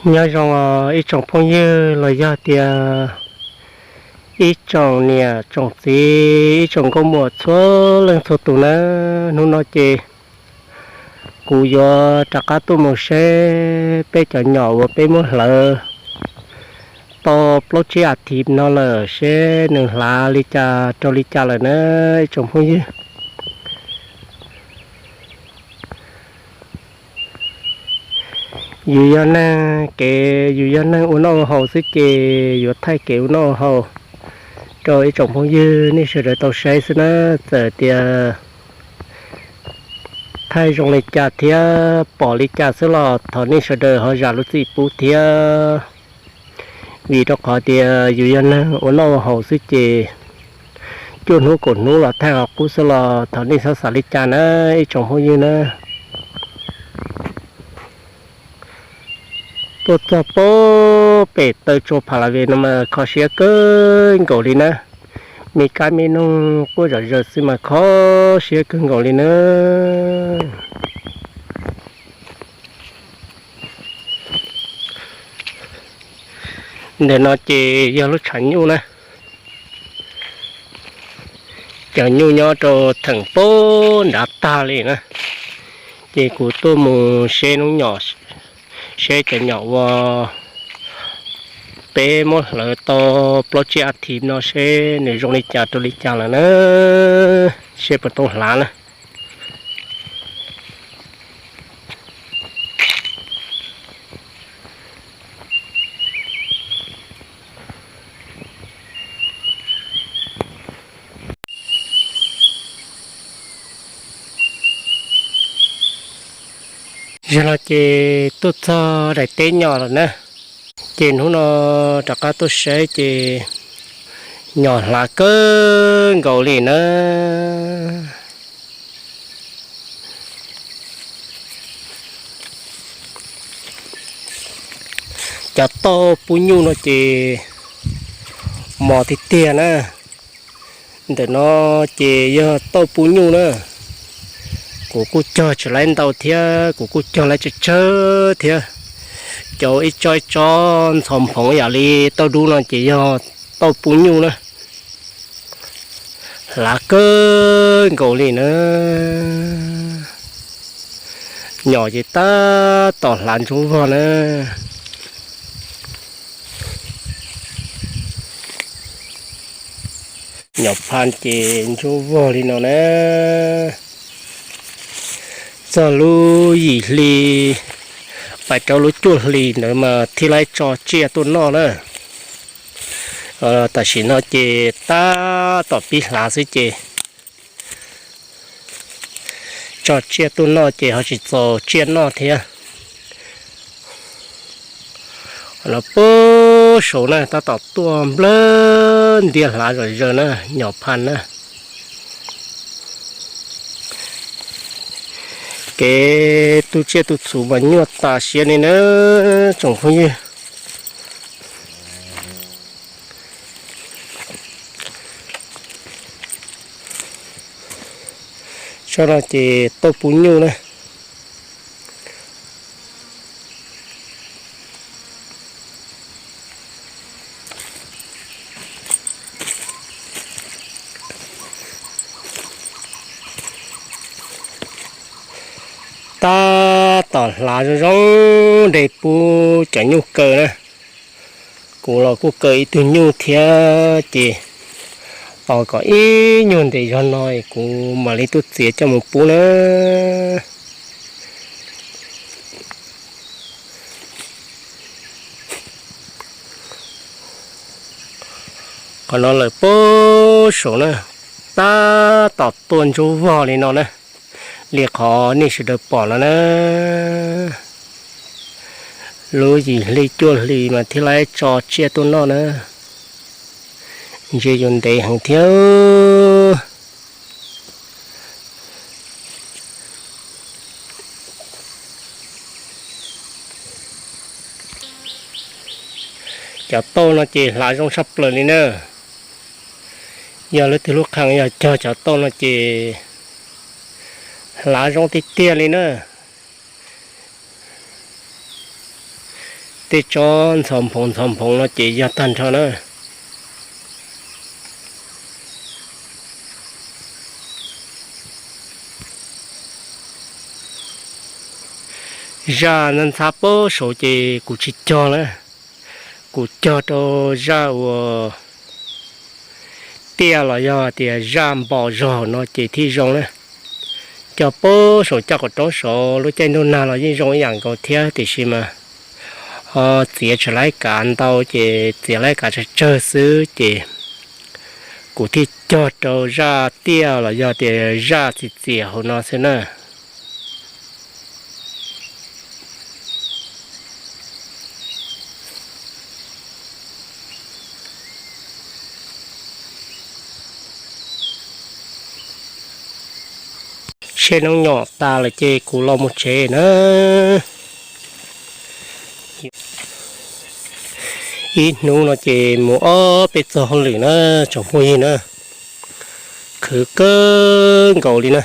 Nyob zoo os ib tsoom phooj ywg los yog tias ib tsoom niam tsoom txiv ib tsoom nkauj muam txhua leej txhua tus na. Hnub no ces kuv yuav rov qab tuaj mus saib peb cov nyom uas peb muab hlawv tau plaub tsib as thiv no lawm seb nws hlav li cas rau li cas lawm na ib tsoom phooj ywg. Yus yog neeg kev, yus yog neeg ua noj ua haus xwb ces yuav thaij kev ua noj ua haus rau ib tsoom phooj ywg nej sawv daws tau saib xwb na. Txawm tias thaij zoo li cas thiab pom li cas xwb los thov nej sawv daws ho zam lub txim pub thiab. Vim rau qhov tias yus yog neeg ua noj ua haus xwb ces cuaj hnub kaum hnub los thaij qhov qub xwb los thov nej txhob xav li cas na ib tsoom phooj ywg na. Tuaj txog pem taw tsua Pha La Ve no mas kho siab kawg nkaus li na. Me kab me noog quaj zom zaws xwb mas kho siab kawg nkaus li na. Ntawm no ces yog lub tshav nyuj na. Cov nyuj nyob rau theem pab nrad tag li na. Ces kuv tuaj mus saib hnub nyom, saib cov nyom uas peb muab hlawv tau plaub tsib as thiv no seb nws zoo li cas rau li cas lawm na, seb puas tau hlav na. Zaum no ces tuaj txog daim teb nyom lawm na. Ces hnub no rov qab tuaj saib ces nyom hlav kawg nkaus li na. Cov tauj pub nyuj no ces mos tiag tiag na. Ntawm no ces yog tauj pub nyuj na. Kuv kuj cog tsis laib ntau thiab, kuv kuj cog laib tsawg tsawg thiab. Cov ib tsob ib tsob ntxhov nphoov yam li tauj dub no ces yog tauj pub nyuj na. Hlav kawg nkaus li na. Nyom ces tab tom hlav ntsuab vog na. Nyom pha ces ntsuab vog li no na. Txog lub yim hli pais rau lub cuaj hli ntawd mas thiaj li tso tsiaj tuaj noj na. Tam sim no ces tab tom pib hlav xwb ces tso tsiaj tuaj noj ces ho tsis txaus tsiaj noj thiab. Los puag saud na tab tom tuaj nplawg ntiag hlav zom zaws na, nyom pha na. Kev tu tsiaj tu txhuv mas nyuaj tas siab li na tsoom phooj ywg. Tsob no ces tauj pub nyuj na. Tab tom hlav zoo zoo de pub cov nyuj kaw na. Kuv los kuj kaw ib tug nyuj thiab ces tos kom ib nyuag ntev zog no kuv mam li tuaj txiav coj mus pub na. Qhov no lawm puag saud na, tab tom tuaj ntsuab vog li no na, li qhov nej sawv daws pom no na. Lub yim hli cuaj hli mas thiaj li tso tsiaj tuaj noj na, ntshe yuav ntev heev thiab. Cov tauj no ces hlav zoo tshaj plaws li na. Yog leej twg lub qhee yog cog cov tauj no ces hlav zoo tiag tiag li na. Tej tsob ntxhov nphoov ntxhov nphoov no ces yog tag nrho na. Zaj ntxhab pab saud ces kuv tsis cog lawm. Kuv cog rau zaj uas tiaj los yog tias zaj npos zog no ces thiaj zoo na. Cog pab saum caj qaum roob saud lub caij ntuj nag los yeej zoo ib yam nkaus thiab, tiam sis mas ho txiav tsis laib kav ntau ces txiav laib kav tsawg tsawg xwb ces kuv thiaj cog rau zaj tiaj los yog tias zaj txias txias hauv no xwb na. Saib noob nyom tas lawm ces kuv los mus tsev na. Ib hnub no ces mus ob peb txog hauj lwm na, tsoom phooj ywg na. Khwv kawg nkaus li na.